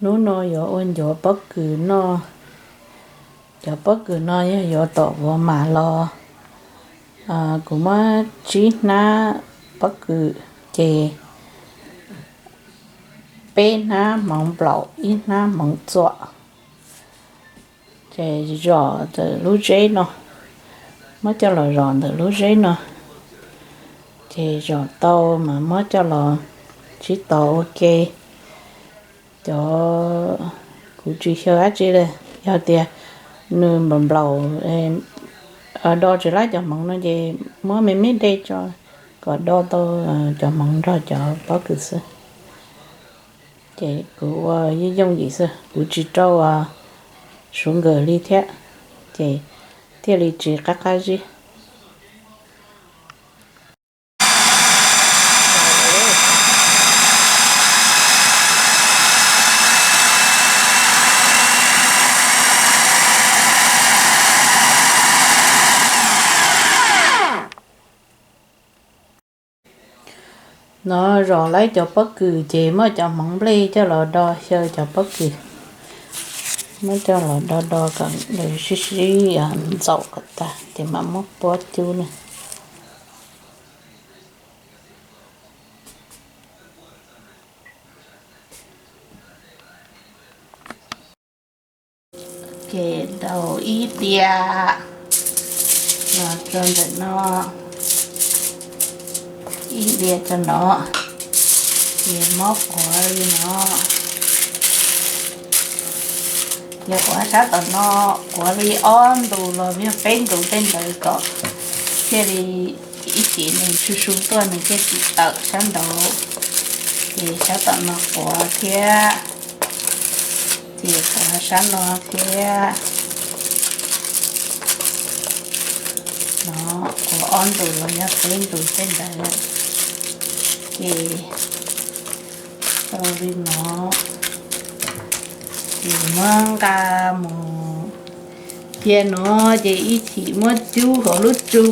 Hnub no yuav ua ncuav pob kws noj. Cov pob kws no yog yuav tom Walmart los. Kuv muab tsib hnab pob kws, ces peb hnab hmoov nplaum, ib hnab hmoov txuam. Ces zom ntawm lub zeb no, muab coj los zom ntawm lub zeb no. Ces zom tau mas muab coj los sib tos ua ke. Cov, kuv tsis xyaw dab tsi li, yog tias nws nplaum nplaum, do tsis laib cov hmoov no ces muab me me dej tso kom do tau cov hmoov nrog cov pob kws xwb. Ces kuv ua yooj yim xwb, kuv tsis rau sugar li thiab, ces thiaj li tsis qab qab zib. No zom laib cov pob kws ces muab cov hmoov nplej coj los do xyaw cov pob kws. Muab coj los do do kom sib sib ntxaum kom tag ces mam muab puab cub na. Ces daus ib diav los rau ntawm no, ib diav rau no, ces muab quav li no. Yog quav sab tom no, quav li ob ntus los yog peb ntus tej ntawd kom thiaj li ib chim nws su su tuaj nws thiaj tsis tawm sab nraud. Ces sab tom no quav thiab, ces quav sab no thiab. No, quav ob ntus los yog peb ntus tej ntawd, ces tau li no, ces muab nqa mus cia no, ces ib chim muab cub hauv lub tsu.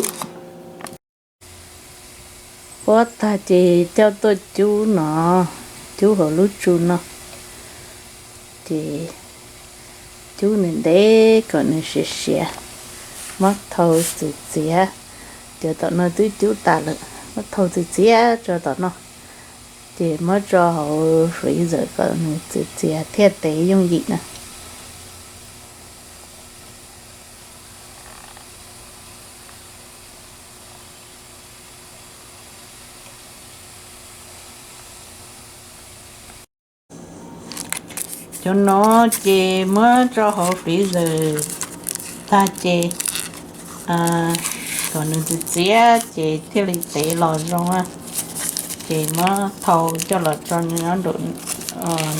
Puab tag ces coj tuaj cub no, cub hauv lub tsu no, ces cub nws ntev kom nws siav siav, muab thau txiav txiav. Cov tom no twb cub tas lawm, muab thau txiav txiav tso tom no, ces muab tso hauv freezer kom nws txiav txiav thiaj tev yooj yim na. Cov no ces muab tso hauv freezer tag ces kom nws txiav txiav ces thiaj li tev los zoo. Ces muab thau coj los tso nyob nraum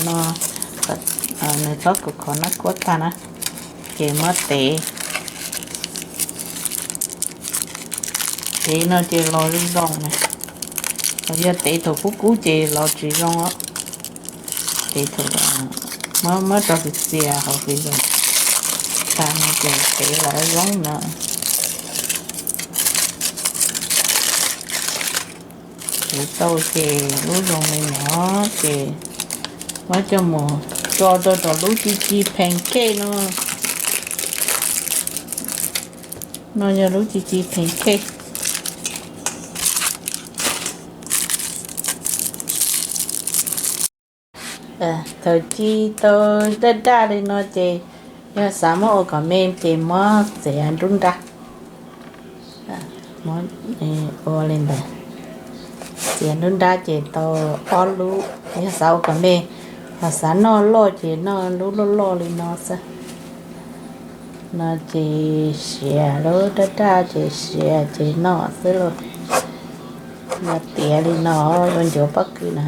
no, nws txhob kov khov nab kuab tag na, ces muab tev. Tev no ces los zoo na, yog tev thaum kub kub ces los tsis zoo. Ces thaum muab muab tso txiav txiav hauv freezer tag no ces tev los zoo na. Tev tau ces lub zoo li no ces muab coj mus tso rau tom lub ci ci pancake no. No yog lub ci ci pancake. Thaum ci tau daj daj li no ces yog xav muab ua kom me ces muab txiav nruab nrab. Ua li ntawd, txiav nruab nrab ces tau ob lub. Yog xav ua kom me, ho xav noj loj ces noj lub loj loj li no xwb. No ces siav, lub daj daj ces siav ces noj xwb lauj. Yog tiav li no, ua ncuav pob kws na.